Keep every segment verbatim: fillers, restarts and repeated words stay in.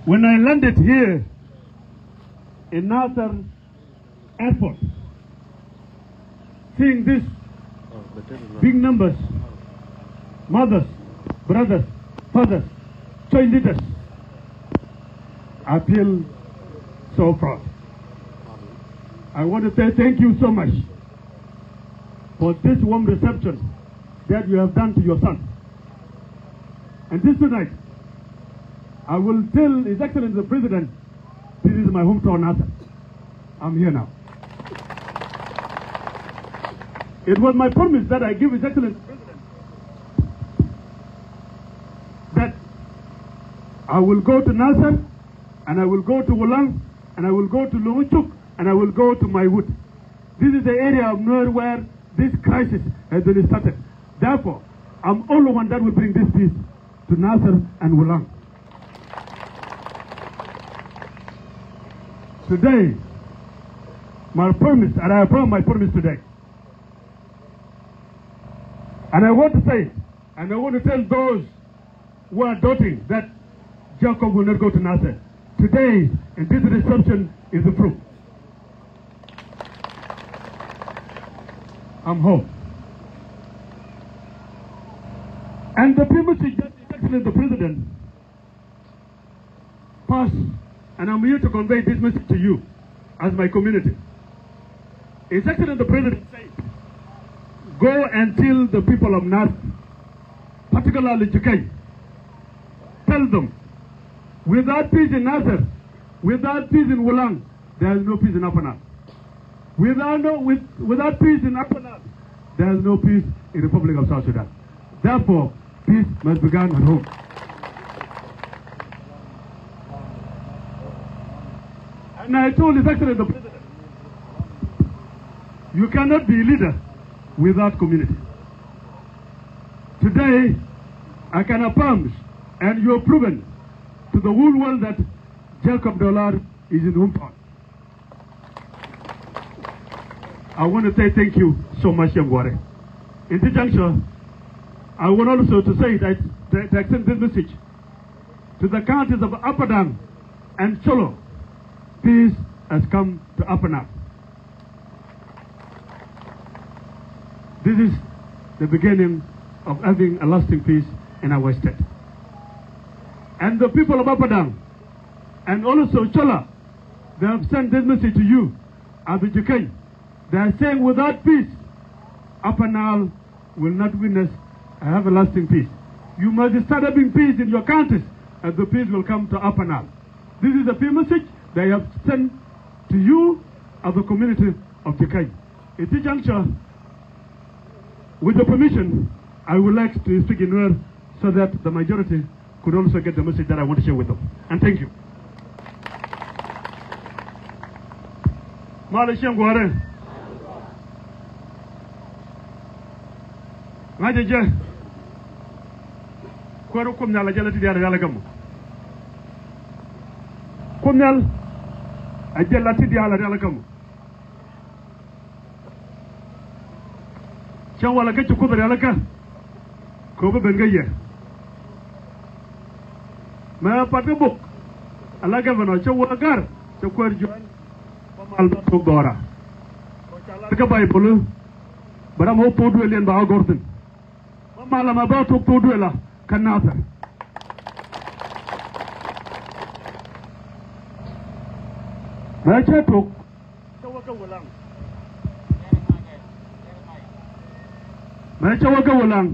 When I landed here in Nasser airport, seeing these big numbers, mothers, brothers, fathers, church leaders, I feel so proud. I want to say thank you so much for this warm reception that you have done to your son. And this tonight, I will tell His Excellency the President, this is my hometown, Nasser. I'm here now. It was my promise that I give His Excellency the President that I will go to Nasser, and I will go to Wulang, and I will go to Longchuk, and I will go to Maiwut. This is the area of Nuer where this crisis has been started. Therefore, I'm only one that will bring this peace to Nasser and Wulang. Today, my promise, and I affirm my promise today. And I want to say, and I want to tell those who are doubting that Jacob will not go to Nasser, today, and this reception is the proof. I'm home. And the people should just, His Excellency the President, pass, and I'm here to convey this message to you as my community. His Excellency the President said, go and tell the people of Nasser, particularly Jikany, tell them, without peace in Nasser, without peace in Wulang, there is no peace in Upper Nile. Without, no, with, without peace in Upper Nile, there is no peace in Republic of South Sudan. Therefore, peace must begin at home. And I told His Excellency the President, you cannot be a leader without community. Today, I can affirm, and you have proven to the whole world that Jacob Dollar is in hometown. I want to say thank you so much, Yengware. In this juncture, I want also to say that, that, to extend this message to the counties of Apadang and Cholo. Peace has come to Upper Nile. This is the beginning of having a lasting peace in our state. And the people of Apadang and also Chola, they have sent this message to you as the Jikany. They are saying without peace, Upper Nile will not witness a everlasting peace. You must start having peace in your counties, and the peace will come to Upper Nile. This is the peace message they have sent to you as the community of Jikany. At this juncture, with your permission, I would like to speak in Nuer so that the majority could also get the message that I want to share with them. And thank you. Malɛ cieŋ gua̱a̱rä. Ŋa̱cä jɛ. Kuäär Kuoth Nhial a jɛ la ti diaal a rial a gämä. Kuoth Nhial a jɛ la ti diaal a rial a gämä. Cä walɛ kä ci Kuoth rialikä kɛ ɣöö bä ben kä yɛ. Mɛ pat kä bok ala gɛvɛnɔ cä wä ga̱r cä kuäär juɔ̱ɔ̱n bä mal bä tok dhɔra. Kä Baibol bä ram wä po̱o̱t duëël yɛn ba wä gɔ̱r thi̱n. Bä mal ama bä tok po̱o̱t duëël a kä Nathɛr. Mɛ cä tok Mɛ cä wä kä Wulaŋ.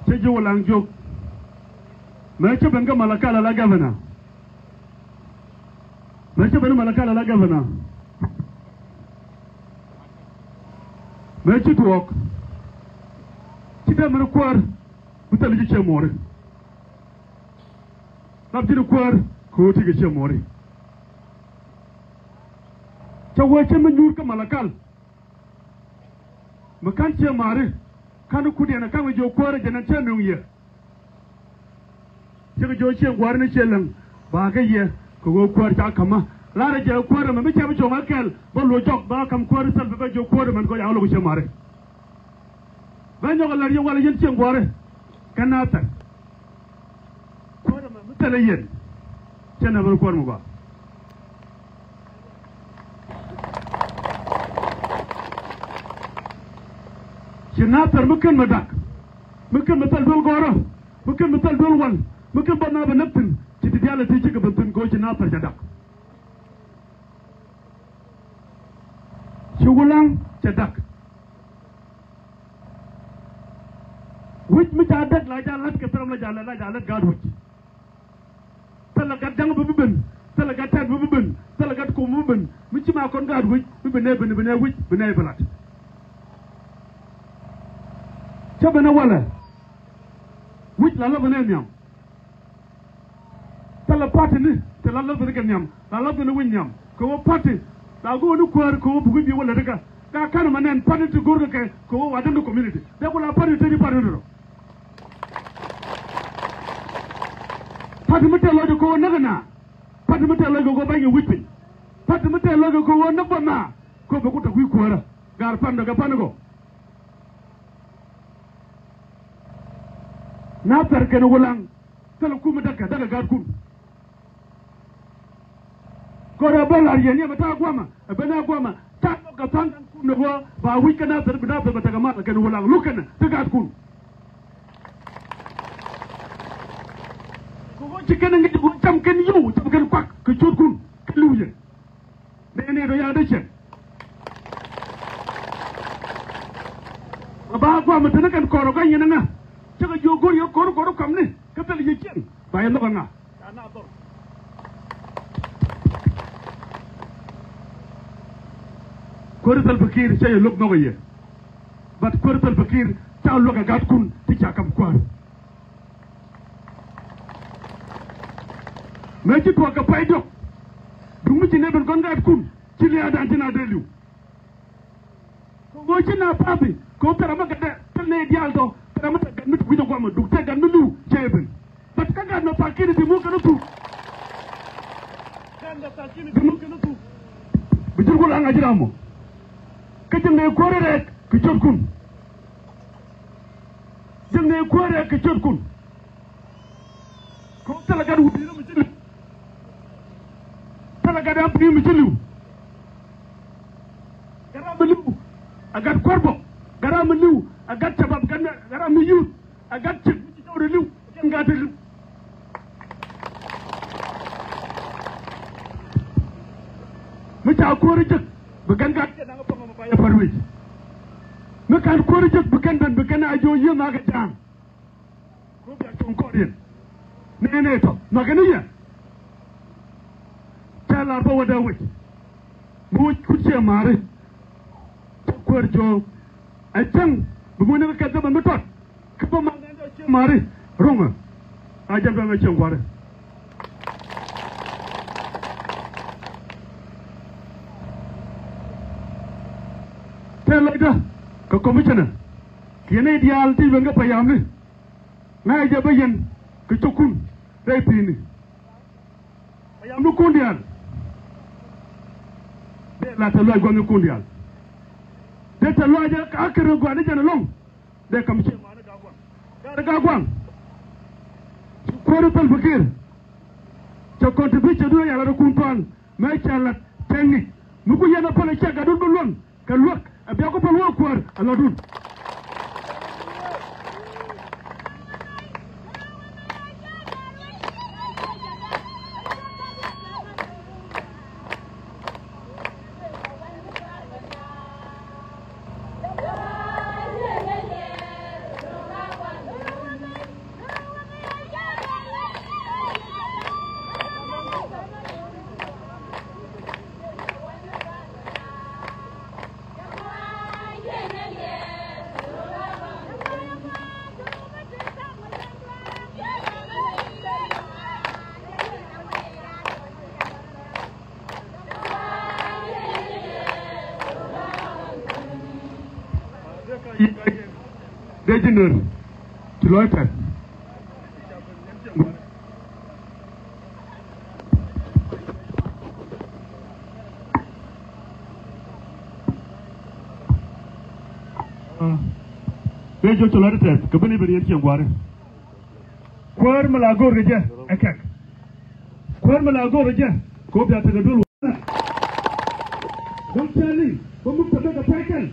Cä ji̱ Wulaŋ jiök. Mɛ cä ben kä Malakal ala gavana. Mɛ cä ben Malakal ala gavana. Mɛ ci tuɔɔk. Ci dee mɛn kuäär. Bi thil ji̱ ciɛ muɔri. Lap ji̱ kuäär kɛ ɣöö ti kɛ ciɛ muɔri. Cɛ wee cä mi nyuur kä Malakal. Mi ka̱n ciɛ ma̱a̱ri ka̱n kudiɛn ɛ ka̱n kɛ jiök kuäärä jɛn ɛn cä nöŋ yɛ. Cikɛ jiök ciɛ gua̱a̱ri ni ciɛ läŋ ba kä yɛ kɛ ɣöö kuäär ca ka̱mä. La̱rä jɛ kuäärä mɛ mi cɛ bi cuɔ̱ŋ ɛ kɛl bä luɔc jɔk ba ka̱m kuäär thil bɛ bɛ jiök kuäärä mɛn kɔ ca lo̱k ciɛ ma̱a̱ri. Bä nyɔk ɛ la̱r yɛ walɛ yɛn ciɛ gua̱a̱ri kɛ Nathɛr. Kuäärä mɛ mi thilɛ yɛn. Cɛ nɛ bä kuäär mi gɔaa. Ci Nathɛr mi ken mi dak, mi ken mi thil duel gɔrä, mi ken mi thil duel wal, mi ken bä na bɛ näk thi̱n, ci ti diaal ti cikɛ ben thi̱n kɛ ɣöö ci Nathɛr cɛ dak. Ci Wulaŋ cɛ dak. Wec mi ca däk la ca la̱t kɛ thil ram la ca la̱t, la ca la̱t gaat wec. Thilɛ gat ja̱ŋ bi bi ben, thilɛ gat tɛt bi bi ben, thilɛ gat kom bi bi ben. Mi ci ma kɔn gaat wec, bi ben nɛ ben, ben nɛ wec, ben nɛ bi la̱t. Cä ben nɛ walɛ. Wec la la̱th nɛ nhiam. Thilɛ party ni, thilɛ la̱th ni kɛ nhiam, la la̱th ni wec nhiam. Kɛ ɣöö party la go̱o̱r ni kuäär kɛ ɣöö buk i̱ bi wä lät kä. Ka ka̱n ma nɛn party ti go̱o̱r kɛ kɛ ɣöö wa däŋ di community. Dee ku la party te ni party ni rɔ. Party mi tɛth lɔcdɛ kɛ ɣöö näk ɛ na. Party mi tɛth lɔcdɛ kɛ ɣöö ba̱ny kɛ wi̱c piny. Party mi tɛth lɔcdɛ kɛ ɣöö näk bä na. Kɛ ɣöö bɛ ku te wi̱i̱ kuäärä. Gaar pan dɔ kɛ pan kɔ. Nathɛr kɛnɛ Wulaŋ. Thilɛ kum mi däkɛ, däkɛ gaatkun. Kɛ ɣöö bä la̱r yɛn yɛ bɛ ta̱a̱ gua̱a̱mä, ɛ ben a gua̱a̱mä, ta̱a̱ kɛ tha̱a̱ŋ kɛn kun ni ɣöö ba wi̱c kɛ Nathɛr, bi Nathɛr bɛ tekɛ mal kɛn Wulaŋ, luk kɛn ti gaatkun. Kɛ ɣöö ci kɛn ŋi̱c ɣöö cam kɛn yio̱w, cam kɛn kuak kɛ cio̱tkun, kɛ li̱w yɛn. Nɛy nɛy dɔ̱ ya̱a̱ dee cɛn. Ba ba gua̱a̱mä te ni kɛn kɔr ɔ ga̱ny yɛn ɛŋa. Cä kɛ jiök go̱r yɛ kɔr kɔr ɔ ka̱mni kä thil yɛ cieŋ. Ba yɛ nhɔk ɛŋa. Kuäär Salva Kiir cä yɛ lo̱k nhɔk ɛ yɛ. But kuäär Salva Kiir ca luäk ɛ gaatkun ti ca ka̱m kuäär. Mëë ci tuɔɔk kɛ pay diɔ̱k. Duŋ mi ci nɛy ben kɔn gaatkun ci lia̱a̱dan ci na dee li̱w. Kɛ ɣöö ci na pa̱a̱thi kɛ ɣöö thil ram mi gatdɛ thil nɛy diaal tɔ, thil ram mi te gat mi te wi̱c ɛ guamɛ duk te gat mi li̱w cɛ yɛ ben. But kä gat nɛ tha̱a̱ŋ ki̱ni ti muɔ̱k kɛn thuk. Gat nɛ tha̱a̱ŋ ki̱ni ti muɔ̱k kɛn thuk. Bi ji̱n ku la ŋa̱c ram mɔ. Kä ji̱n nɛy kuäärä rɛɛk kɛ cio̱tkun. Ji̱n nɛy kuäärä rɛɛk kɛ cio̱tkun. Kɛ ɣöö thilɛ gat wut di̱i̱t mi ci li̱w. Thilɛ gat ram pi̱i̱ mi ci li̱w. Gat ram mi li̱w ɛ gat kuäär bä. Gat ram mi li̱w ɛ gat cabab, gat ram mi youth ɛ gat cik mi ci cɔwdɛ li̱w. Kɛn gat ti li̱w. Mi ca kuäär jek bi kɛn gat ti naŋ pam mi ba yɛ pär wec. Mi ka̱n kuäär jek bi kɛn ben bi kɛn a jiök yiëë makɛ ja̱a̱ŋ. Kɛ ɣöö bia cuɔ̱ŋ kɔɔriɛn. Nɛy nɛy tɔ nhɔakɛ ni yɛ. Cä lar bä wä dee wec. Mi wec kut ciɛ ma̱a̱ri. Cä kuäär jiök ɛ cäŋ bi muc ni kɛ kɛth bä mi tɔt. Kä bä ma̱a̱r nɛn dee ciɛ ma̱a̱ri ro̱ŋä. A jɛn bɛ mɛ cieŋ kua̱ri. Tëë lɔcdä kɛ commissioner. Kiɛ nɛy diaal ti ben kä payamni. Ŋa̱cä jɛ bä yɛn kɛ cio̱kun rɛy pi̱i̱ni. Payamnikun diaal dee la te luac gua̱thnikun diaal. Dee te luac a kärɛ gua̱a̱ni jɛn ɛlɔ̱ŋ. Dee kam ciɛ ma̱a̱ni Gaagua̱a̱ŋ. Ga̱a̱ni Gaagua̱a̱ŋ. Kuäär Salva Kiir. Cɛ contribution dun a yala rɛ kun tual mɛ cɛ lat tɛŋni. Mi ku yɛn a pälɛ cɛ gatdun bi luɔ̱n. Kɛ luäk ɛ bia ku päl wä kuäär ɛ lɔ̱tdun. Dee ji̱ nöör ti lɔc tɛth. Dee ji̱ nöör ti lɔc tɛth kɛ ben i̱ ben yɛn cieŋ gua̱a̱ri. Kuäär mi la go̱o̱r kɛ jɛ ɛ kɛk. Kuäär mi la go̱o̱rä jɛ kɛ ɣöö bia tekɛ duel wä. Dɔ̱ŋ cɛ liŋ bä muk tɛ bek kɛ pɛc kɛl.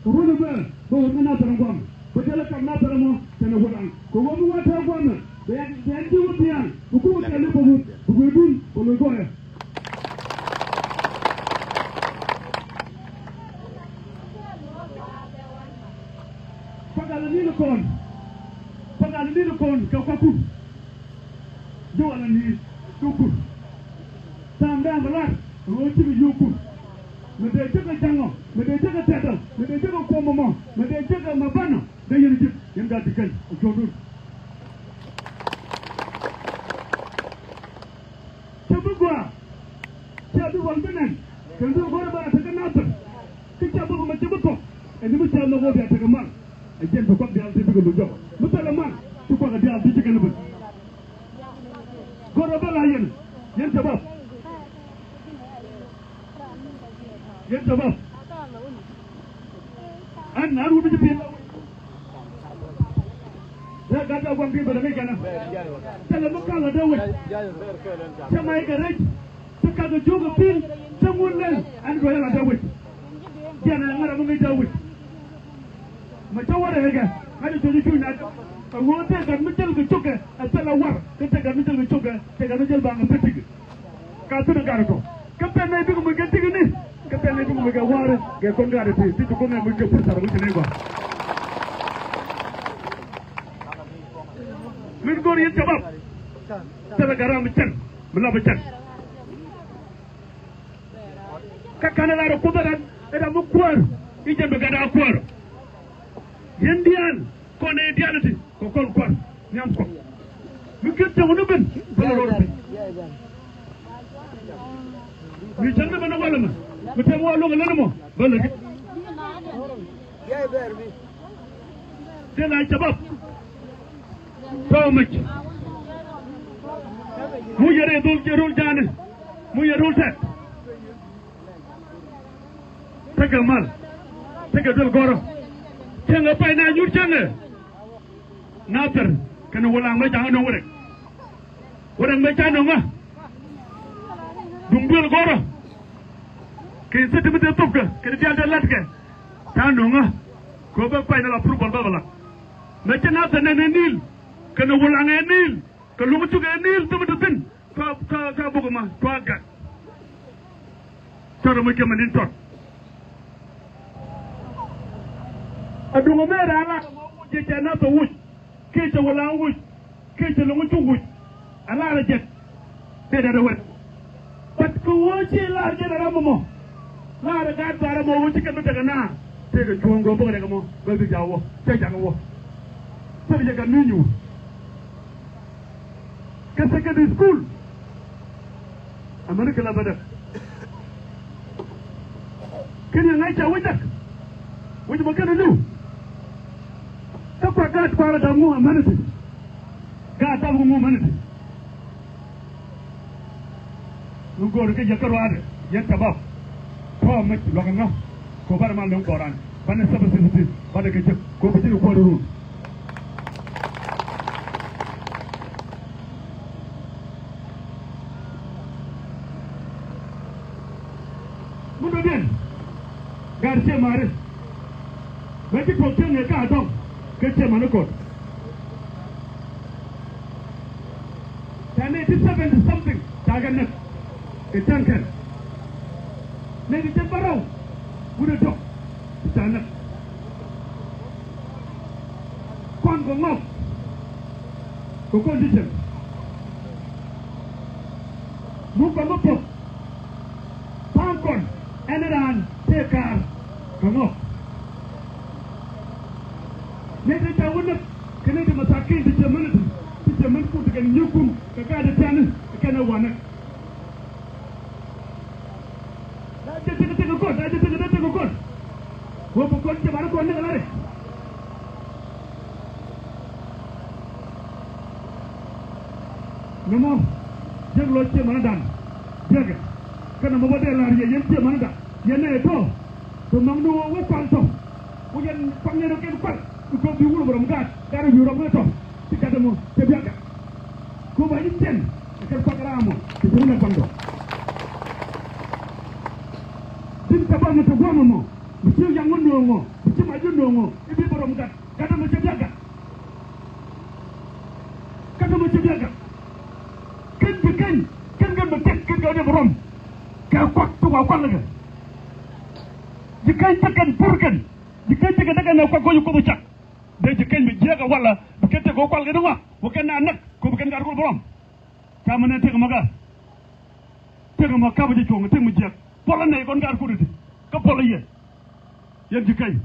Kɛ ruɔ̱n bɛ bä wä ŋä Nathɛr ɛn guam bä jälɛ kam Nathɛr ɛmɔ kɛnɛ Wulaŋ kɛ ɣöö mi wä tɛ̈ guamɛ bɛ ya bɛ ya ji̱ wä thia̱a̱ŋ bi kukä kɛl ni bä wut bi gui̱dun bä loc gɔɔyä. Pagala ni ni kɔn. Pagala ni ni kɔn kɛ kuakun. Ji̱ wala ni kukur. Tha̱a̱ŋ dee a mi lar ɣöö cikɛ yio̱o̱k kur. Mi dee cikɛ ja̱ŋɔ mi dee cikɛ tɛtɔ mi dee cikɛ kuɔmɔ mɔ mi dee cikɛ mɛ banɔ dee yɛn ji̱ yɛn gaa ti keny ɛ cuɔ̱ŋdun. Cɛ bi gɔaa. Cɛ bi wal bi nɛn kɛ bi gɔaa ba tekɛ Nathɛr. Kä cɛ bi ma cɛ bi kɔk ɛn mi cɛ nhɔk wä bia tekɛ mal. Ɛ jɛn bi kuak diaal ti bikɛ lu jɔk mi thilɛ mal ti kuak diaal ti cikɛ ni bi. Gɔaa ba la yɛn yɛn cɛ bap. Yɛn cɛ bap. Ɛn na ru bi ci pi̱i̱n. Dee gat dee gua̱n pi̱i̱n bä dee ŋäc kɛnɛ. Thilɛ mi kal a dee wec. Cä may kɛ rɛc. Cä kak kɛ jiök kɛ pi̱i̱n cä ŋun lɛl ɛn duɔ̱c ala dee wec. Jiɛn ɛ ŋa̱t a mi ŋäc dee wec. Mɛ cä wä rɛɛkɛ ŋa̱t a cuɔ̱c cuc na. Ɛ ŋuɔ̱ɔ̱n tëë gat mi jäl kɛ cukɛ ɛ thilɛ war kä tëë gat mi jäl kɛ cukɛ tëë gat mi jäl baŋ ɛ pä tikɛ. Ka thun in gaat tɔ kä pɛn nɛy bikɛ muc kɛ ti̱kni kä pɛn nɛy bikɛ muc kɛ wa̱a̱ri kɛ kɔn gaat ti ti ti kɔn nɛy muc kɛ pur thar muc ti nɛy gɔaa. Min go̱r yɛn cabab thilɛ gat ram mi cɛn mi lap mi cɛn. Kä ka̱n ɛ lar ɛ kuoth ɛ ran ɛ ram mi kuäär i̱ jɛn bi gat a kuäär. Yɛn diaal kɔn ɛ diaal ti kɛ kɔn kua̱r nhiam kɔn. Mi ki̱n tɔ̱ŋ ni ben bä lɛ rɔɔd piny. Mi cäŋ ni ben ni walɛ mɛ mi tɛm wa luɔk ɛ län mɔ bä lɛ ri. Dee la cabab tɔɔ mec. Mu yɛ rɛy dhol jɛ rol ja̱a̱ni mu yɛ rol tɛt. Tekɛ mal tekɛ duel gɔ̱rä. Cäŋɛ pay na nyuur cäŋɛ. Nathɛr kɛnɛ Wulaŋ mɛ ja̱ŋä nöŋ wä rɛk. Wä rɛk mɛ ca nöŋä. Duŋ duel gɔ̱rä. Kɛ city mi dee thopkɛ kɛnɛ diaal dee latkɛ. Ca nöŋä. Kɛ ɣöö bɛ pay na la approval bä bɛ la. Mɛ cɛ Nathɛr nɛn ɛ ni̱i̱l kɛnɛ Wulaŋ ɛ ni̱i̱l kɛ luŋ cuk ɛ ni̱i̱l thop mi te thi̱n. Kä kä kä buk ma cua gat. Tɔt ɛmɔ cɛ mɛ ni̱n tɔt. Aduŋ ɛmɛ raan la jɛ cɛ Nathɛr wuc kiɛ cɛ Wulaŋ wuc kiɛ cɛ Lo̱ŋ cuk wuc. Ɛ lar ɛ jɛt dee dee wɛt. But kɛ ɣöö ci lar jɛt ɛ ram ɛmɔ. Lar ɛ gaat thaar ɛmɔ ɣöö ci kɛn mi tekɛ naar tëëkɛ cuɔ̱ɔ̱ŋ kɛ ɣöö bäkɛ rɛk ɛmɔ bɛ bi ja̱ wä cɛ ja̱ŋ wä. Thil jɛ gat mi nyuur. Kä secondary school. Amäni kɛ la bädäk. Kä ni ŋa̱c ca wec däk. Wec mɔ kɛn li̱w. Kä kuak gaat kua̱r a dap ŋu amäni ti. Gaat dap ŋu amäni ti. Mi go̱o̱ri kä yɛ kä ruaadɛ yɛn cabab. Tɔ̱ mec luakä ŋa̱. Kɛ ɣöö banɛ mal nöŋ gɔ̱ran banɛ sɛpɛ sɛpɛ ti banɛ kɛ jek kɛ ɣöö bi ji̱ kɛ kuäär run. Mi dɔ̱diɛn gaat ciɛ ma̱a̱ri. Mɛ ci tuɔk cieŋ ɛ ka dɔ̱ŋ kä ciɛ ma̱ni kɔt. Ca nɛy ti seventy something ca kɛ näk kɛ cäŋ kɛn. Nɛy ti cɛ bärɔw wut ɛ dɔ̱k ti ca näk. Kɔn kɛ ŋɔk kɛ kɔn ti cieŋ. Muk kɔn mi puɔ̱k. Tha̱a̱ŋ kɔn ɛn raan tëë ka̱a̱r kɛ ŋɔk. Nɛy ti ca wä näk kɛ nɛy ti masakin ti cɛ män ti ti cɛ män kun ti kɛn nyi̱kun kɛ gaat ti tiani kɛn ɛ wanɛ. Daa jɛ tekɛ tekɛ kɔn daa jɛ tekɛ daa tekɛ kɔn. Wä bi kɔn cɛ bari kɔn näk ɛ la rɛy. Nɔmɔ jiäk lɔc ciɛ mänädan jiäkɛ. Kä nɔmɔ bä dee la̱r yɛ yɛn ciɛ mänädan yɛn nɛy tɔ̱. Tɔ maŋni wä wä kual tɔ. Wä yɛn kuaŋ yɛn rɔ kɛn kual. Bi kɔ bi wul mɛ rɔm gaat gaat rɔ wi̱i̱ rɔm kɛ tɔ. Ti gat ɛmɔ cɛ biakä. Kɔ ba ji̱ cɛn. Kɛ kuak ram mɔ ti ti wunɛ kuandɔ. Tin tɛ bä mi ti guɔmɔ mɔ mi ci yaŋ wä nööŋɔ mi ci mac wä nööŋɔ i̱ bi bä rɔm gat. Gat ɛmɔ cɛ bia gat. Gat ɛmɔ cɛ bia gat. Ken bi keny ken gat mi tek ken gat ɛmɔ rɔm. Kɛ kuak ti wa kuak lɛ kɛ. Ji̱ keny tekɛn pur kɛn. Ji̱ keny tekɛn tekɛn ɛ kuak go̱o̱c kuoth cak. Dee ji̱ keny bi jiääk ɛ walɛ bi kɛn tek kɛ kual kɛn ŋɔak wä kɛn na näk kɛ bi kɛn gat kuoth bi rɔm. Ca mi nɛ tëk mɔ kä. Tëk mɔ kap ji̱ cuɔ̱ŋ tëk mi jiäk puɔl anɛy kɔn gaat kut iti. Kä puɔl yɛ. Yɛn ji̱ keny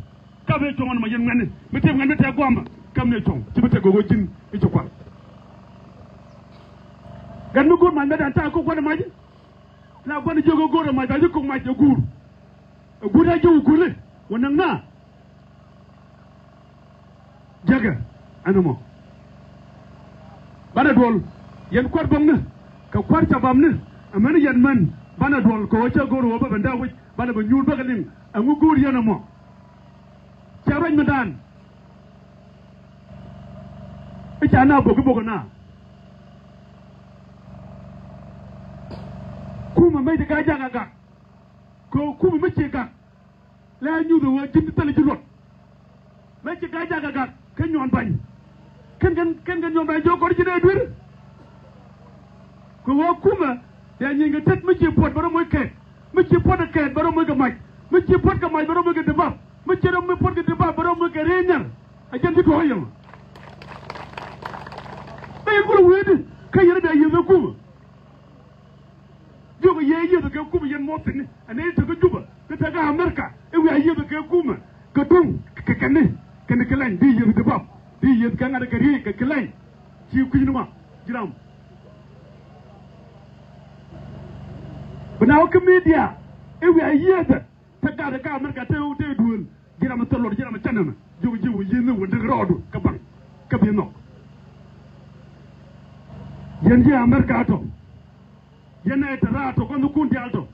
kap yɛ cuɔ̱ŋ ɛn mɔ yɛn ŋuɛ̈ni mi tëk ŋuɛ̈ni tɛk gua̱a̱mä. Kap ni cuɔ̱ŋ ci bi tëk go̱o̱k ji̱n i̱ ci kual. Gat mi go̱o̱r mac mɛ dan ta̱a̱ kok gua̱n mac. La gua̱n jiök go̱o̱r mac ba ji̱ kok mac ɛ guur. Ɛ guur a jiök ɛ guur ni wä näk na. Jekɛ ɛn ɛmɔ. Banɛ duɔl yɛn kua̱r bäŋni kɛ kua̱r cabapni. Ɛmɛn yɛn män banɛ duɔl kɛ ɣöö cä go̱o̱r ɣöö bä ben dee wi̱c banɛ bɛ nyuur bäkɛ liŋ. Ɛŋu go̱o̱r yɛn ɛmɔ? Cɛ ruac mi daan. I̱ ca na bok i̱ bok ɛ na. Kumɛ mec ti ka jak ɛ gak. Kɛ kumɛ mi ci gak. Lɛ a nyuth ɛ ɣöö ji̱n ti thil ji̱ luɔt. Mëë ci ga̱a̱c jakɛ gak kä nyuɔn ba̱ny. Kɛn kɛn kɛn kɛn nyuɔn ba̱ny jɔk kɔn ji̱n ɛ duer. Kɛ ɣöö kumɛ bia nyieny kɛ tet mi ci puɔt bɛ rɔ moc kɛɛt. Mi ci puɔt kɛ kɛɛt bɛ rɔ moc kɛ mac. Mi ci puɔt kɛ mac bɛ rɔ moc kɛ dibap. Mi ci rɔ mi puɔt kɛ dibap bɛ rɔ moc kɛ rëë nyɛr. A jɛn ci tuɔɔk yɛmɛ. Kä yɛn kulɛ wee di kä yɛn bia yieth ɛ kumɛ. Jiök yɛ yieth kɛ kumɛ yɛn mɔ thi̱n ɛ nɛy tekä Jubä kä tekä Amerika i̱ wiaa yieth kɛ kumɛ kɛ duŋ kɛ kɛn ni kɛn ni kɛ lɛny di yieth di bap di yieth kɛ ŋa̱t kɛ riey kɛ kɛ lɛny. Ci kui̱ni ma ji̱ ram. Bi na wä kä midia i̱ wiaa yieth. Te gat ɛ ka Amerika te te duel. Ji̱ ram thil luɔt ji̱ ram canɛ mɛ ji̱ wä ji̱ wä yi̱n ni wä dek rɔɔdu kä baŋ kä bi nhɔk. Yɛn ji̱ Amerika tɔ. Yɛn ɛ te raat tɔ kɔn thukun diaal tɔ.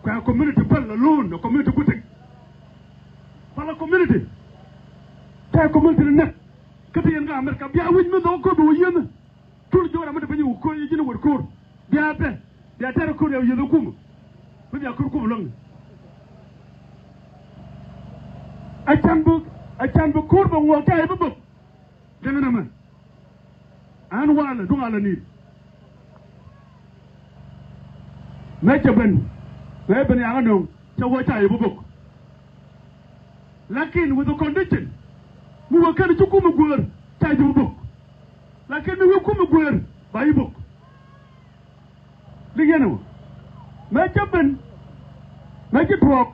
Kua community päl alone a community kutek. Pala community. Te community ni nɛk. Kä te yɛn kä Amerika bia wi̱c mi nhɔk kä bi wä yi̱n ni. Cul jiök ram mi te piny wä ko̱r ji̱n wä ko̱r. Bia bɛ bia tɛr ko̱r yɛ yieth ɛ kumä. Mi bia ko̱r kumä luäŋni. A can bi a can bi ko̱r bɛ ŋuɔk ca yɛ bi bök. Dɛŋ ɛn ɛmɛ. An walɛ duŋ alɛ ni̱i̱t. Mɛ cɛ ben mɛ ben yaŋ ɛnɔŋ cɛ wä ca yɛ bi bök. Lakin with a condition. Mi wä kɛn ci kumɛ guäär ca ji̱ bok. Lakin mi wä kumɛ guäär ba ji̱ bok. Lik yɛn ɛ wä mɛ cä ben mɛ ci tuɔɔk.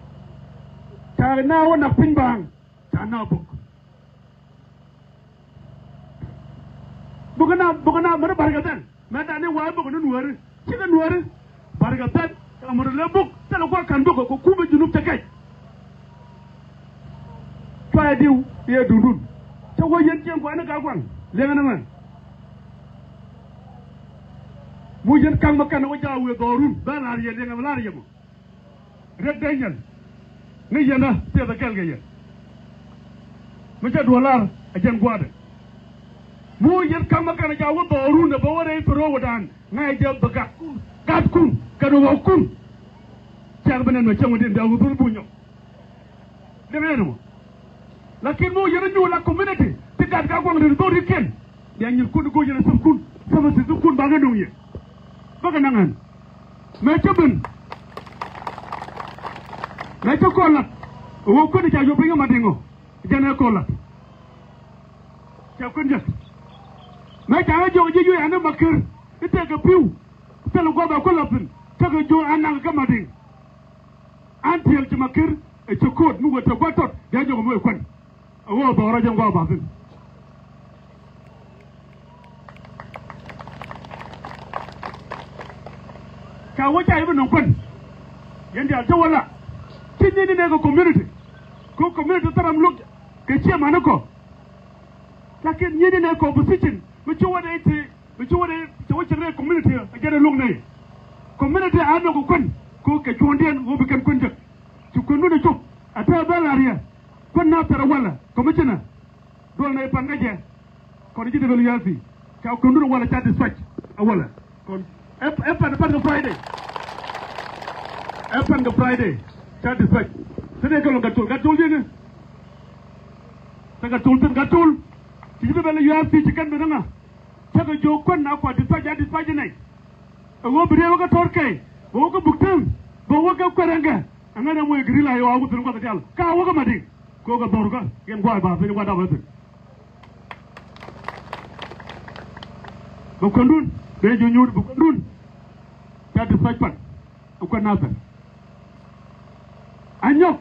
Ca na wä nak piny baaŋ ca na bok. Bok na bok na mɛ ri barkɛ dhɛn. Mɛ dani wa̱a̱ bok ni nuääri cikɛ nuääri. Barkɛ bɛt kɛ mot lɛ bok thilɛ gua̱ ka̱n bok kɛ kumɛ Junub cɛ kɛc. Cuayɛ diw yɛ duundun cɛ wä yɛn cieŋ kuani ka kuaŋ liɛŋɛ ni mɛ. Mu yɛn ka̱ŋ mɛ kɛn wä jaak wëë dhɔrun bɛ la̱r yɛ liɛŋɛ mɛ la̱r yɛ mɔ. Riɛk Daniel ni yɛn a piɛth a kɛl kɛ yɛn. Mi cɛ duɔl lar a jɛn gua̱a̱dɛ. Mi wä yɛn ka̱m a kɛn a ca wä dhɔɔrun a bä wä rɛy thorow wä daan ŋa̱c jɛ bä gat kun gat kun kɛn wä kun. Cɛk bi nɛn mɛ cäŋ wä din bia wä dhul bunyɔ. Dee mɛ nɔ. Lakin mi wä yɛn a nyuul a community ti gat ka guaŋ ri dhɔr ri kɛn. Bia nyir kun go̱o̱c yɛn a sir kun sir kun ba ŋä nuŋ yɛ. Bä kɛ naŋ ɣän. Mɛ cä ben. Mɛ cä kɔn lat. Ɛ wä kuäär ca yop piny kä Madiŋ ɔ. Jɛn ɛ kɔn lat. Cɛ kuän jɛ. Mɛ ca ɣä jɔk ji̱ juɔc an i̱ Makir i̱ tekɛ pi̱w. Thilɛ guɔ̱p ɛ kuäär lat thi̱n tekɛ jiök an naŋ kä Madiŋ. An tiɛɛl ci Makir ɛ ci ko̱o̱t mi wä te gua̱c tɔt bia jɔk mi wä kuän. A wä dhɔrɔ jɛ ŋuak bathin. Ca wä ca yɛ bi nɔŋ kuän. Yɛn diaal cä wä la ci nyin ni nɛ kɛ community. Kɛ community thäram lo̱k kɛ ciɛ mani kɔ. Lakin nyin ni nɛ kɛ opposition mi ci wä dee ti mi ci wä dee cɛ wä cɛ rɛ community a jɛ dee lo̱k nɛ. Community a nɔ kɛ kuän kɛ kɛ cuɔ̱ndiɛn wä bi kɛn kuän jɛ. Ci kuän dun a cop a tɛ bɛ la riɛ. Kuän na thɛrɛ walɛ commissioner. Duɔl nɛ i̱ pan kä jɛ. Kɔn ji̱ dee bɛ lu ya̱a̱thi ca kuendun walɛ ca dispatch. Awalɛ. Kɔn ɛ, ɛ pan, pan kɛ Friday. Ɛ pan kɛ Friday. Ca dispatch. Te dee kɛ lɔŋ Gatkuol. Gatkuol diɛn ni. Te Gatkuol thin Gatkuol. Ci ji̱ bi bɛ lɛ U R C ci kɛn bi ni ŋa. Cä kɛ jiök kuän a kua dispatch, a dispatch nɛy. Ɛ ɣöö bi riee wä kä tɔr kɛy. Bɛ wä kä buk tem. Bɛ wä kä kuɛrɛŋkɛ. Ɛŋɛ nɛ moc geri la yɛ wa wä thin gua̱th diaal. Ka wä kä Madiŋ. Kɛ ɣöö kɛ dhɔr kä. Yɛn gua̱a̱ ba piny gua̱a̱ dap ɛ thin. Bɛ kuändun, bɛ ji̱ nyuur bɛ kuändun. Ca dispatch pan. Ɛ kuän Nathɛr. Anyɔk.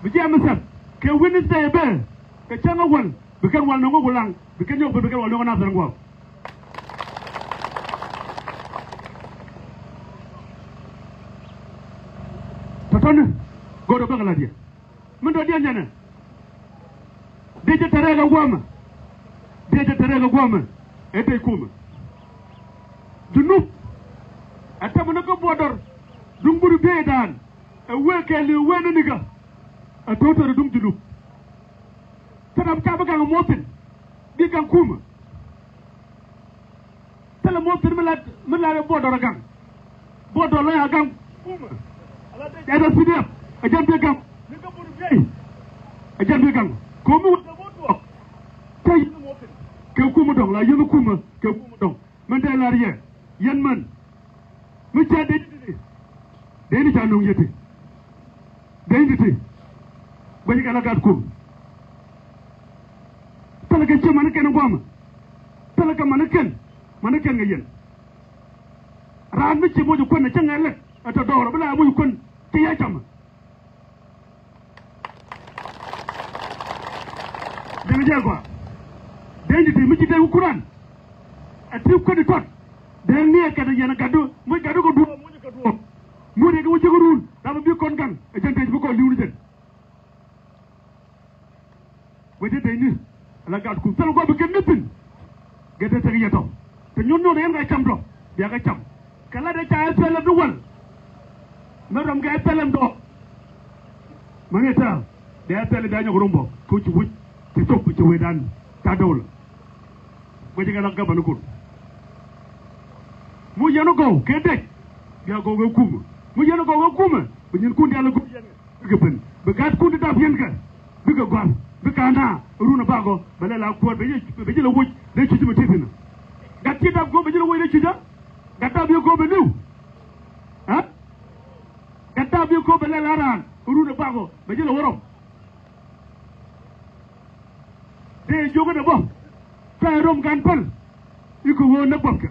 Bi jiɛ mi sɛp. Kɛ Wednesday bɛ. Kɛ cäŋ a wäl. Bi kɛn wal nöŋ kä Gulaŋ. Bi kɛn nyɔk bi, bi kɛn wal nöŋ kä Nathɛr ŋuɔk. Tɔ̱tɔ̱ni. Go̱o̱r ɔ bäkɛ la̱t yɛ. Min dɔ̱diɛn jɛnɛ. Dee jɛ tɛrɛk ɛ gua̱a̱mɛ. Dee jɛ tɛrɛk ɛ gua̱a̱mɛ. Ɛ dee kumɛ. Junub. Ɛ tɛmɛ ni kä buɔdɔr. Duŋ buri bieyɛ daan. Ɛ wee kɛɛli ɛ wee ni nikä. Ɛ to̱to̱ri duŋ Junub. Kä dam ca bi gaŋ ɛ muɔthin. Bi gaŋ kumɛ. Thilɛ muɔth thi̱n mi lat, mi lat buɔdɔr a gaŋ. Buɔdɔr lɔ ya gaŋ. Kumä. Ala dee jɛ S P D F. A jɛn bi gaŋ. Ni kä bur biey. A jɛn bi gaŋ. Ko̱mi wä. Kɛ kumä dɔŋ la yɛn kumä. Kɛ kumä dɔŋ. Mɛn dee lar yɛ. Yɛn män. Mi cɛ dee. Dee ni ca nuŋ yɛ ti. Dee ni ti. Guɛc kɛ la gat kum. Thilɛ kɛ ciɛ mani kɛn guamä. Thilɛ kɛ mani kɛn. Mani kɛn kɛ yɛn. Raan mi ci moc kuän ɛ cä ŋɛl lɛ ɛ tɔ dɔɔr bi la moc kuän ci ya camä. Dee ni jɛ gɔaa. Dee ni ti mi ci dee kuran. Ɛ ti kuän i̱ tɔt. Dee ni ɛ kɛt ɛ yɛn ɛ gatdu moc gatdu kɛ duɔ̱ɔ̱p moc kɛ duɔ̱ɔ̱p. Moc ɛ kɛ wä ji̱ kɛ run dapɛ bi kɔn gaŋ ɛ jɛn tec bi kɔn li̱wni jɛn. Wecdɛ tecni ala gat kum thil gua̱a̱p bi kɛn ni thi̱n. Gɛ te tek yɛ tɔ te nyuɔ̱n nyuɔ̱n yɛn ka cam tɔ bia kɛ cam. Kɛ la dee ca ɛ thilɛ bi wal. Mɛ rɔm kɛ ɛ thilɛ dɔɔk. Mɛ ŋɛ tɛ̈r dee ɛ thilɛ bia nyɔk rɔm bɔ kɛ ci wi̱c ci thok ci wecdan ca dɔwlä. Guɛcɛ kɛ la gabani kun. Mu yɛn gɔw kɛ dec bia gɔw kɛ kumä. Mu yɛn gɔw kɛ kumä bi nyin kun diaal gɔw yɛn. Bikɛ ben bi gat kun ti dap yɛn kɛ bikɛ gɔ̱a̱r bikɛ na run a bakɔ bɛ lɛ la kuäär bɛ jɛ lɛ woc dee cuc mi ti thin. Gat ti dap go̱o̱p bɛ jɛ lɛ woc dee cuc a gat dap yɛ go̱o̱p bɛ niw. Ɛ gat dap yɛ go̱o̱p bɛ lɛ la raan run a bakɔ bɛ jɛ lɛ wä rɔm. Dee jiök inɛ bä. Ca ɛ röm gan päl. I̱ kɛ ɣöö näk gua̱thkɛ.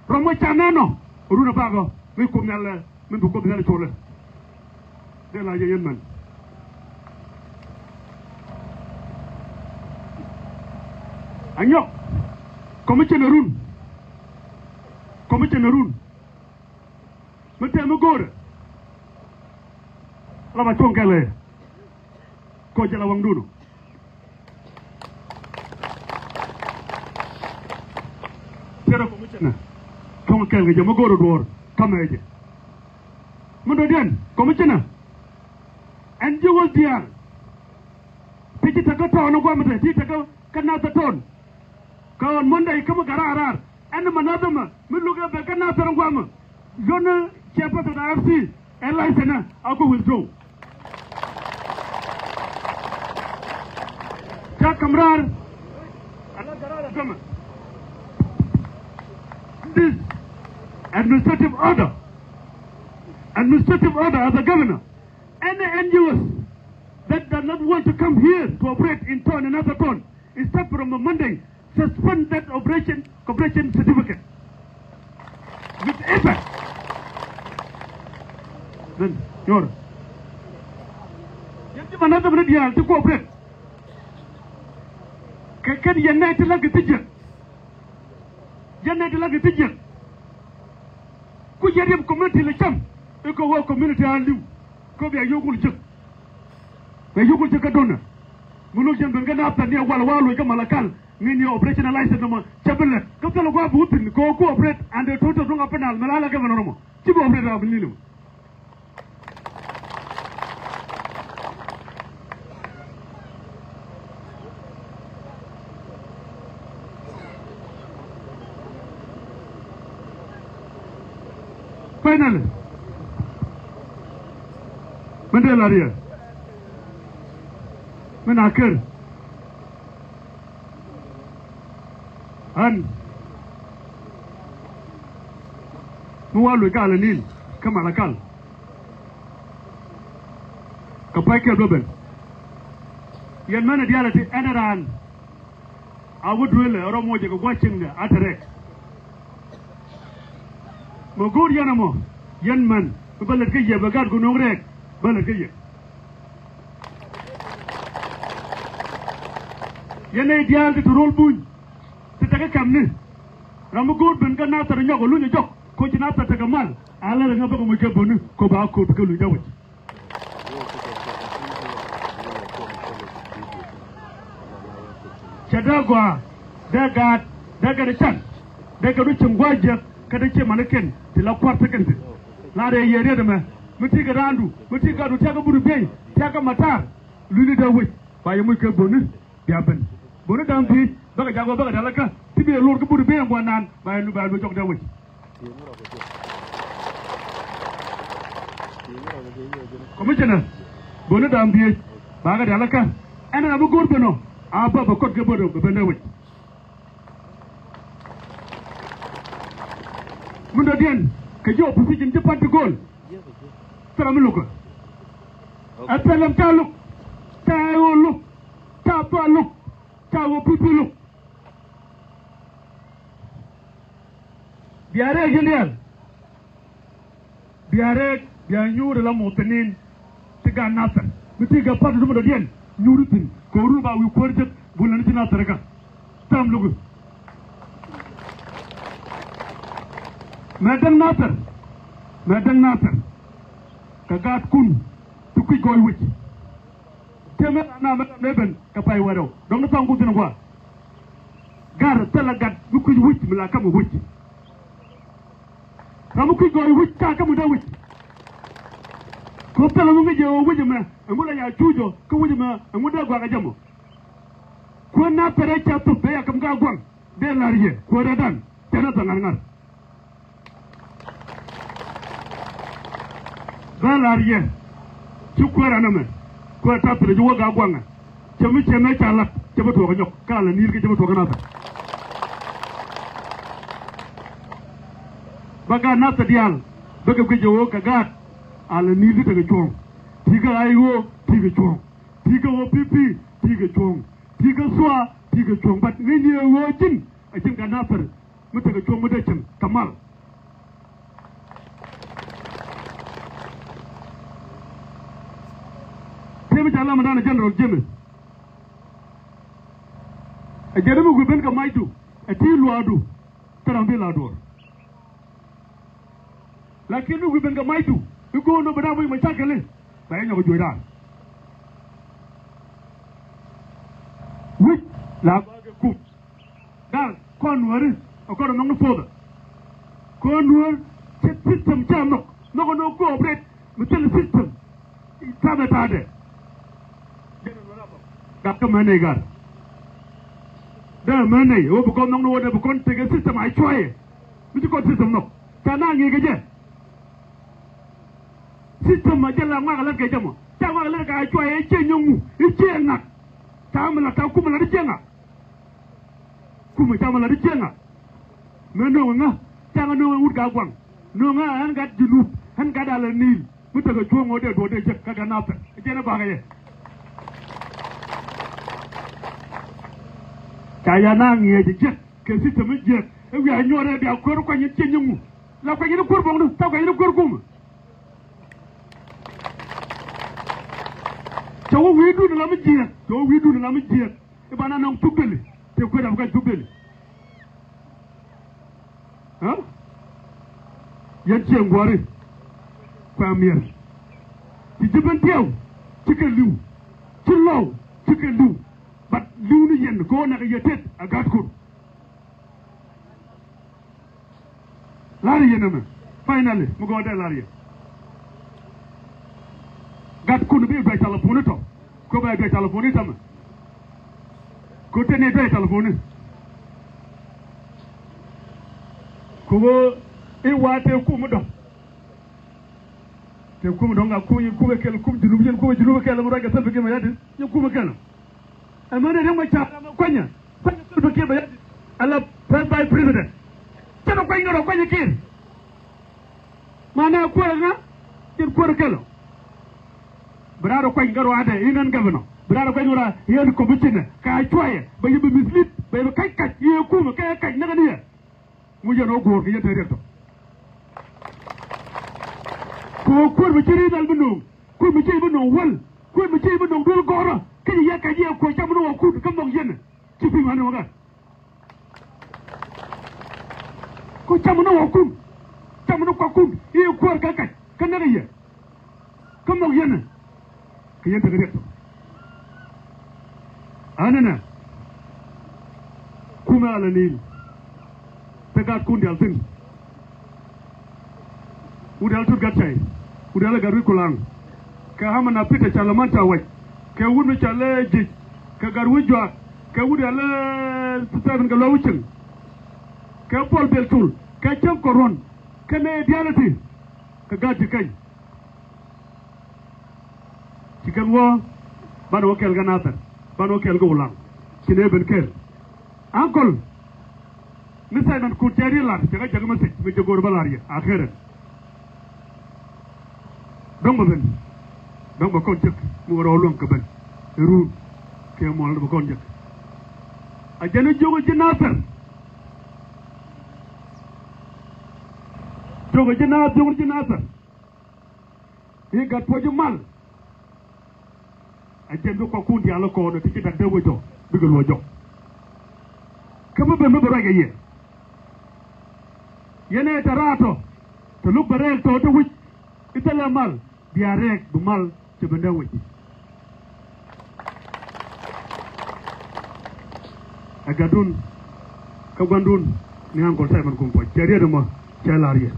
Röm wä ca nɛn nɔ run ɛ bakä mi Kuoth Nhial ɛ min bi Kuoth Nhial ɛ colɛ. Dee la jɛ yɛn män. Anyɔk. Kɔmicin ɛ run. Kɔmicin ɛ run. Mi tɛm mi go̱o̱rɛ. La ma cuɔ̱ŋ kɛl ɛ. Kɔ jɛ la waŋdun ɔ. Tiɛrɛ kɔmicinɛ. Cuɔ̱ŋ kɛl kɛ jɛ mi go̱o̱rɛ duɔ̱ɔ̱r kamɛ jɛ. Mi dɔ̱diɛn kɔmicinɛ. Ɛn ji̱ wä diaal. Ti ci tekä tɔɔn ɛ guamɛ te ti tekä kä nath ɛ tɔɔn. Kä on Monday kä mi gat raar raar ɛn mɛ nath ɛmɛ mi luk ɛ bɛ kä nath ɛ guamɛ. Yɔn ɛ cɛ pɛth ɛ R C ɛ license ɛ a ku withdraw. Ca ka̱m raar. Ala gat raar ɛ tämɛ. This administrative order. Administrative order as a governor. Any N G Os that does not want to come here to operate in town, in another town, start from a Monday, suspend that operation, cooperation certificate. With effect. Then, nyɔr. Yɛn ti manadam ni diaal ti cooperate. Kɛ kɛn yɛn nɛy ti la kɛ ti jiɛk. Yɛn nɛy ti la kɛ ti jiɛk. Ku yɛ riɛm community lɛ cam. Ikɛ wä community a li̱w. Kɛ bia yio̱k wul jiäk. Bia yio̱k wul jiäk kä donor. Mi lo̱k jɛn ben kä nath thɛn ni a wal wa loc kä Malakal. Ŋi̱n ni operation license nɔmɔ cɛ bi lɛt kä thil gua̱a̱p bi wä thi̱n kɛ wä ku operate and the total duŋ a penal mi la la governor nɔmɔ. Ci bi operate a bi li̱l mɔ. Finally, min dee la̱r yɛ, min a ker, ɣän mi wa luc kä Ala Nil kä Malakal, kɛ pay kɛl bä ben. Yɛn mänɛ diaal ɛ ti ɛn raan a wä duëlɛ rɔ mocɛ kɛ gua̱c cieŋdɛ a te rɛk. Mɛ go̱o̱r yɛn ɛmɔ, yɛn män mi bä lät kä yɛ, bɛ gaat go̱o̱r no̱o̱ŋ rɛɛk, bä lät kä yɛ. Yɛn nɛy diaal ti te ro̱l buny, ti tekɛ kɛmni. Ram mi go̱o̱r ben kä Nathɛr nyɔk ɛ luny ɛ jɔk, koci Nathɛr tekɛ mal, a lät ɛ ŋä bäkɛ moc kɛ böni kɛ ba ko̱o̱p kä luny dee wec. Cɛ dee gɔaa, dee gaat, dee kɛn can, dee kɛn cieŋ gua̱a̱c jiäk, kä dee cie manikiɛn ti la kua̱r tekɛn thi̱n. La rɛy yɛ riet ɛmɛ, mi ti kɛ raandu, mi ti gatdu, tiakä but biey, tiakä matar, luny ni dee wec, ba yɛ moc kɛ böni. Bia ben. Böni da̱ŋ dhiec, bäkɛ jak wä, bäkɛ diaal kä, ti bi lor kä but bi ɛn guanan, ba ɛn, ba ɛn jɔk dee wec. Commissioner, böni da̱ŋ dhiec, bakɛ diaal kä. Ɛn ram mi go̱o̱r ben ɔ, a bä bɛ kɔt kɛ böni bɛ ben dee wec. Min dɔ̱diɛn kɛ ji̱ opposition, ji̱ party go̱o̱l. Thil ram mi lo̱kä. Ɛ thil ram ca lo̱k, ca ɛ ɣöö lo̱k, ca thua lo̱k, ca ɣöö pi̱pi̱ lo̱k. Bia rɛɛk yɛn diaal. Bia rɛɛk, bia nyuur ala muwatinin ti gaat Nathɛr. Mi ti gaat party ti mi dɔ̱diɛn nyuur thi̱n. Kɛ ɣöö run ba wi̱i̱ kuäär jek, bul ni ti Nathɛr kä. Tääm lo̱k. Mɛ däŋ Nathɛr. Mɛ däŋ Nathɛr. Kɛ gaatkun ti kui̱c gɔɔy wec. Tëë mëë ram na mëë ram nɛ ben kɛ pay wɛrɛw. Dɔ̱ŋ ni thaŋ ku thi̱n gua̱a̱. Gat thilɛ gat mi kui̱c wi̱c mi la ka̱m wi̱c. Ram mi kui̱c gɔɔy wi̱c ka ka̱m dee wi̱c. Kɛ thilɛ mi ŋi̱c yɛ ɣöö wi̱c ɛmɛ ɛŋu la ya cuuc ɔ kä wi̱c ɛmɛ ɛŋu dee gua̱a̱k ɛ jɛ mɔ. Kuäär Nathɛr ɛ ca thop bɛ ya ka̱m kä gua̱a̱k dee la̱r yɛ kuäär ɛ dan cɛ Nathɛr ŋa̱r ŋa̱r. Bä la̱r yɛ ci kuäär ɛn ɛmɛ. Kuäär ta̱th rɛc wä ga̱a̱ gua̱ŋɛ. Cɛ mi cɛ mɛ ca la̱t cɛ bä tuɔɔk nyɔk kä Ala Nil kä cɛ bä tuɔɔk Nathɛr. Bä gaat Nathɛr diaal bä kɛ guic ɛ ɣöö kɛ gaat Ala Nil ti tekɛ cuɔ̱ɔ̱ŋ. Ti̱i̱ kä I O ti̱i̱ kɛ cuɔ̱ɔ̱ŋ. Ti̱i̱ kä O P P ti̱i̱ kɛ cuɔ̱ɔ̱ŋ. Ti̱i̱ kä SSOA ti̱i̱ kɛ cuɔ̱ɔ̱ŋ. But ŋäcni ɛ ɣöö ji̱n a ji̱n gaat Nathɛr mi tekɛ cuɔ̱ɔ̱ŋ mi dee cieŋ kɛ mal. Tëë mi ca lam dan General James. Ɛ jɛn mi wi̱i̱ ben kɛ macdu ɛ ti luaakdu. Thil ram bi la duɔ̱ɔ̱r. Lakin mi wi̱i̱ ben kɛ macdu i̱ go̱o̱r nɔ ben a moc mɛ cakɛli. Bɛ yɛ nyɔk juɔc raan. Wi̱c la gɔaa kɛ kum. Gal kɔn nuääri ɛ kɔn ɛ nhɔk ni puɔth ɛ. Kɔn nuäär cɛ system cɛ nhɔk, nhɔk ɛ nhɔk cooperate mi thil system. Tamɛ ta̱a̱dɛ. Gat kä män nɛy gat. Dee män nɛy ɛ wä bi kɔn nhɔk ni wä dee bi kɔn tekɛ system a cuayɛ. Mi ci kɔn system nhɔk ca na ŋi̱i̱kɛ jɛ. System a jɛ la ŋuak a lät kɛ jɛ mɔ ca ŋuak a lät kɛ a cuayɛ i̱ ciɛ nyɔŋ ŋu i̱ ciɛ ŋak. Ca mi la ca kum a la di ciɛ ŋak. Kumɛ ca mi la di ciɛ ŋak. Mɛ no̱o̱ŋ ŋä ca ŋä no̱o̱ŋ ɛ wut ka guaŋ. No̱o̱ŋ ŋä ɣän gat Junub ɣän gat Ala Nil. Mi tekɛ cuɔ̱ɔ̱ŋ ɣöö dee duɔ̱ɔ̱r dee jek kä kɛ Nathɛr ɛ jɛn ɛ bakɛ yɛ. Ca ya na ŋi̱eec ɛ jiäk kɛ system mi jiäk ɛ wiaa nyuɔ̱ɔ̱r ɛ bia kuäär kuany in cieny iŋu. La kuany in kuäär buɔ̱ŋdu tha kuany in kuäär kumä. Cɛ wä wi̱i̱dun in la mi jiäk cɛ wä wi̱i̱dun in la mi jiäk. I̱ banɛ nɔŋ thuk deli tëë kuëë dap kɛn thuk deli. Ɣä yɛn cieŋ gua̱ri. Kuɛ mi̱er ci ji̱ ben tiɛw ci kɛ li̱w ci lɔw ci kɛ li̱w. But li̱w ni yɛn kɛ ɣöö nɛkɛ yɛ tet a ga̱a̱tkun. La̱r yɛn ɛmɛ. Finally mi gɔɔdɛ la̱r yɛn. Gatkun bi duac talaponi tɔ. Kɛ bɛ duac talaponi tɔmɛ. Kɛ teni duac talaponi. Kɛ ɣöö i̱ wa̱a̱ tëë kum mi dɔ̱ŋ. Kɛ kum dɔ̱ŋ a kum, yɛn kum ɛ kɛl, kum Junub, yɛn kum ɛ Junub ɛ kɛl, ŋut ruac kɛ Salva Kiir Mayardit, yɛn kum ɛ kɛl. Ɛmɛn ɛ Riek Machar ɛmɛ kuanyɛ, kuanyɛ Salva Kiir Mayardit, ala first vice president. Cɛ rɔ kuany kɛ rɔ kuanyɛ Kiir. Manɛ kuäär ŋa, yɛn kuäär kɛl ɔ. Bi raar ɔ kuany kɛ ruaadɛ, inɛn governor. Bi raar ɔ kuany kɛ ruaadɛ, yɛn commissioner, ka cuayɛ, bɛ yɛ bi mislead, bɛ yɛ bi kac kac, yɛ kum, kɛ kac näk ni yɛ. Ŋu yɛn ɔ guɔ̱ɔ̱r kɛ yɛn te riɛk tɔ. Kɛ ɣöö kuäär mi ci ri̱i̱t dhal bi nööŋ, kuäär mi ci bi nööŋ wäl, kuäär mi ci bi nööŋ duel gɔ̱rä, kä ci yɛ kac yɛ kuäär cam ni wä kut, kä nhɔk yɛn. Ci pi̱i̱ ŋuan ni wä gat. Kɛ cam ni wä kut, cam ni kua kut, i̱ kuäär kä kac, kä näk yɛ. Kä nhɔk yɛn. Kɛ yɛn tekɛ riɛk tɔ. Anɛnɛ. Kumɛ ala ni̱i̱l. Te gaatkun diaal thi̱n. Wut diaal Tut Gatcai. Wut diaal Gatwi̱i̱ Kulaŋ. Kɛ Hamana Peter Caloman Tawec. Kɛ wut mi cɔal i̱ Jic. Kɛ Gatwi̱i̱ Juak. Kɛ wut diaal i̱ Stephen Gatluak Wi̱cieŋ. Kɛ Paul Biel Cul. Kɛ Cäŋ Kɔruɔ̱n. Kɛnɛ diaal ɛ ti. Kɛ gaat ti keny. Ci kɛn wä, banɛ wä kɛɛl kä Nathɛr, banɛ wä kɛɛl kä Ulaŋ. Ci nɛ ben kɛɛl. Uncle, mi Simon Kut cɛ ri lar, cɛ kä jäk message, mi jɛ go̱o̱r bä lar yɛ, a kɛɛrɛ. Dɔ̱ŋ bɛ ben, dɔ̱ŋ bɛ kɔn jek, mi wä rɔɔ luäŋ kɛ ben. Run, kɛ muɔl bɛ kɔn jek. A jɛn i̱ jiök i̱ ji̱ Nathɛr. Jiök i̱ ji̱ Nathɛr, jiök i̱ ji̱ Nathɛr. I̱ gat puɔ̱c i̱ mal. A jɛn bi kɔkun diaal i̱ kɔn i̱ ti ci dak dee wec tɔ bikɛ luɔc jɔk. Kä mi ben mi bi ruac kɛ yɛ. Yɛn ɛ tɛ raat tɔ, tɛ luk bɛ rɛɛl tɔ, tɛ wi̱c i̱ thilɛ mal, bia rɛɛk bi mal cɛ ben dee wec. Ɛ gatdun kä gua̱ndun ni Uncle Simon Kuŋ Puɔc, cɛ riet ɛmɔ, cɛ la̱r yɛ.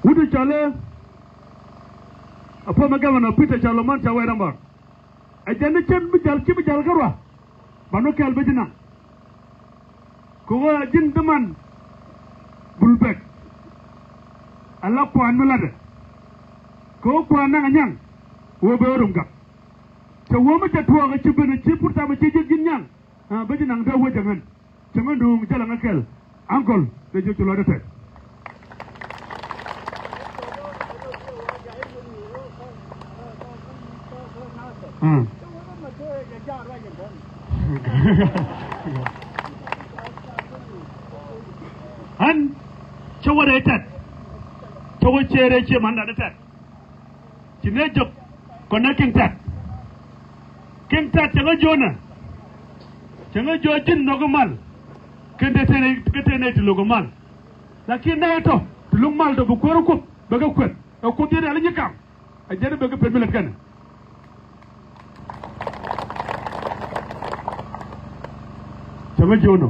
Wut i̱ cɔl i̱ a former governor Peter Caloman Tawec Rambau. Ɛ jɛn ni cɛn mi jäl, ci mi jäl kä rua. Ban wä kɛɛl bä ji̱ naŋ. Kɛ ɣöö a ji̱n däman Bul Bɛk. Ala kuan mi latdɛ. Kɛ ɣöö kuan naŋ a nyaŋ. Ɣöö ben rum gak. Cɛ wä mi cɛ tuɔɔk a ci ben a ci pur tham a ci ji̱ ji̱n nyaŋ. A bä ji̱ naŋ dee wä jɛ ŋän. Cäŋä duŋ jälä ŋä kɛl. Uncle, dee jiök ci lɔcdä tɛth. Ah. Ɣän cä wä rɛy tɛth. Cä wä ciɛ rɛy ciɛ man datdä tɛth. Ci nɛ jɔk kɔnɛ Kiŋ Tɛt. Kiŋ Tɛt cɛ ŋä jiönä. Cɛ ŋä jiö ji̱n nhɔk i̱ mal. Kɛn te tëë nɛy, kɛ tëë nɛy ti lo̱k i̱ mal. Lakin nɛy tɔ ti lo̱k mal tɔ bi kuäär i̱ Kuoth bɛ kɛ kueth. Ɛ Kuoth yɛn rial i̱ nyi kam. Ɛ jɛn i̱ bɛ kɛ pet mi lät kɛnɛ. Cɛ ŋä jiönä.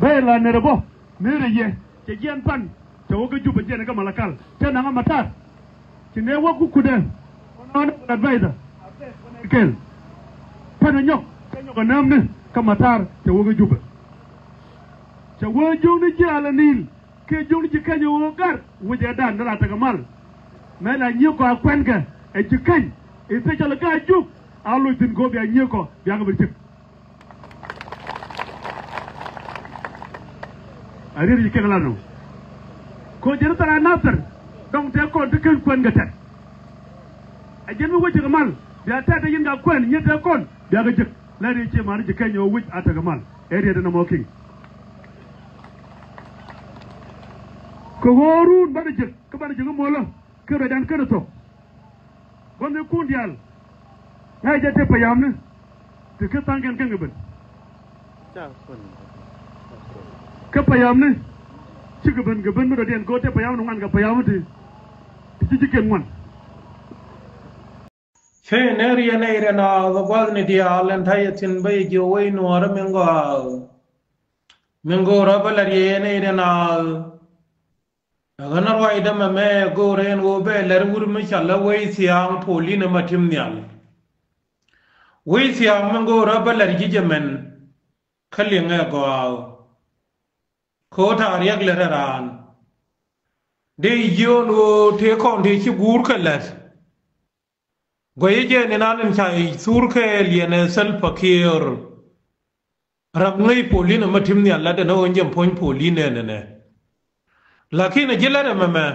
Bɛ la nɛr ɛ bä. Mëë rɛ yɛ cɛ jiɛn pan cɛ wä kä Jubɛ, jiɛn kä Malakal cɛ naŋ a matar. Ci nɛ wä kukudɛ kɔn advisor kɛl. Pan a nyɔk cɛ nyɔk a näämni kä matar cɛ wä kä Jubɛ. Cɛ wä jiökni ji̱ Ala Nil kiɛ jiökni ji̱ Keny wä gar wecɛ dan ni la tekɛ mal. Mɛ la nyiek kɔ a kuɛnkɛ ɛ ji̱ Keny, especially kä a juk a loc thi̱n kɔ bia nyiek kɔ bia kɛ ben cik. A riet yi kek lan ɔ. Kɔ jɛn thara Nathir dɔŋ tɛk kɔn ti ken kuɛn kɛ tɛt. A jɛn mi wec kɛ mal bia tɛt a yin ka kuɛn nyiet tɛk kɔn bia kɛ jek. Lɛ riet ci mani ji̱ Keny ɔ wec a tekɛ mal. Ɛ riet ɛn ɛmɔ kiŋ. Kɛ ɣöö run banɛ jek kä banɛ jek imuɔlä. Kɛ ruacdan känɛ thok. Gua̱thnikun diaal. Ŋa̱c jɛ te payamni. Ti kä tha̱a̱ŋ kɛn kä ŋɛ ben. Kä payamni. Cikɛ ben kɛ ben mi dɔ̱diɛn go̱o̱r te payamni ŋuan kɛ payamni ti. Ti ci ji̱ kɛn ŋuan. Pen area nɛy rɛ naath ɛ gua̱thni diaal ɛn ta̱yɛ thi̱n bä yɛ jiök wec nuɔɔrä min gɔaa. Min go̱o̱rä bä la̱t yɛ nɛy rɛ naath. Ɛ ɣän ruacdä mɛmɛ go̱o̱rä ɛn ɣöö bɛ la̱t wut mi ca lä wec thia̱a̱ŋ Polin ɛmɛ tim nhial. Wec thia̱a̱ŋ min go̱o̱rä bä la̱t ji̱ jɛ mɛn. Kä liŋɛ gɔaa. Kɛ ɣöö ta̱a̱ riɛk lät ɛ raan. Dee jiɔn ɣöö tëë kɔn tëë ci guur kɛ la̱t. Guɛy jɛ ni nan in ca thur kɛɛl yɛn ɛ Salva Kiir. Ram ŋäc polin ɛmɛ tim nhial lat ɛn ɣöö jɛ puɔ̱ny polin ɛn ɛnɛ. Lakin ɛ ji̱ lat ɛmɛmɛ.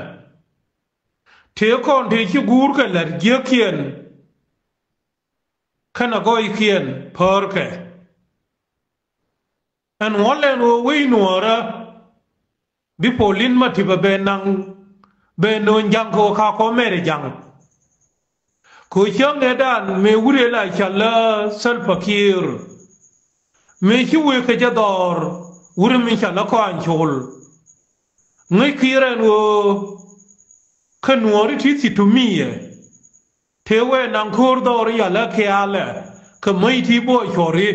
Tëë kɔn tëë ci guur kɛ la̱t jiäkiɛn. Kɛnɛ gɔɔykiɛn päärkɛ. Ɛn ɣɔ̱l ɛn ɣöö wec nuɔ̱ɔ̱rä. Bi polin ma tipɛ bɛ naŋ bɛ no̱o̱ny ja̱ŋ kɛ ɣöö ka kɔ mɛr ɛ ja̱ŋ. Kɛ ɣöö cäŋ ëëdan mëë wurɛ la cäl lä Salva Kiir. Mëë ci wëë kɛ jɛ dhɔr wurɛ mi cäl lä kɔaŋ col. Ŋäc Kiir ɛn ɣöö kä nuɔ̱ɔ̱ri ti thi̱t to mi yɛ. Tëë wee naŋ ko̱o̱r dhɔr yalä kialɛ kɛ mäc ti buɔy cuɔri.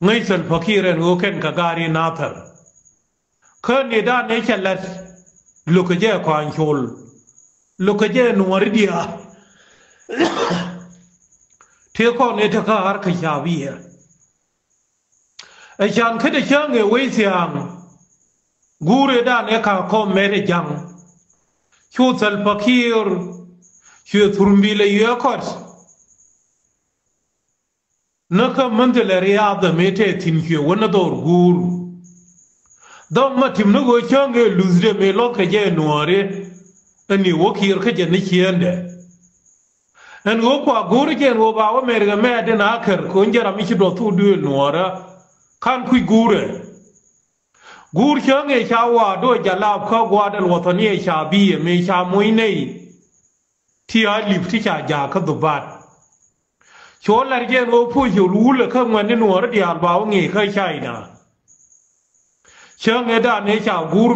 Ŋäc Salva Kiir ɛn ɣöö kɛn kɛ gaari Nathɛr. Kä ni dan ëë cɛ la̱t lo̱kɛ jɛ kɔaŋ col. Lo̱kɛ jɛ nuɔ̱ɔ̱ri diaal. Tëë kɔn ëë te kä ɣa̱r kɛ ca̱a̱p yɛ. Ɛ can kä te cäŋ ëë wec thia̱a̱ŋ. Guur ëë dan ëë ka̱ kɔm mɛt ɛ ja̱ŋ. Cu Salva Kiir cuɛ thurumbilɛ yuɛ kɔt. Näkä mänhilɛ riath ɛmɛ tɛ thi̱n cuɛ wä ni dhɔr guur. Dhɔm ma tim ni ɣöö cäŋ ëë luth dee mëë lɔ̱thkɛ jɛ nuɔ̱ɔ̱ri. Ɛn i̱ wä Kiir kä jɛ ni ciëëndɛ. Ɛn ɣöö kua go̱o̱ri jɛ ɛn ɣöö ba wä mɛr kɛ mɛɛt in a kär kɛ ɣöö jɛ ram mi ci duɔth thok duëël nuɔ̱ɔ̱rä. Ka̱n kui̱ guurɛ. Guur cäŋ ëë ca wa̱a̱ do̱ jalap kä gua̱a̱r dɛl wathani ëë ca bi̱i̱ ɛmɛ ca moc nɛy. Ti a lip ti ca jaak kä dhubat. Cu lar jɛ ɛn ɣöö puc col wulɛ kä ŋuɛ̈tni nuɔ̱ɔ̱rä diaal ba wä ŋi̱i̱c kä China. Cäŋ ëëdan ëë ca guur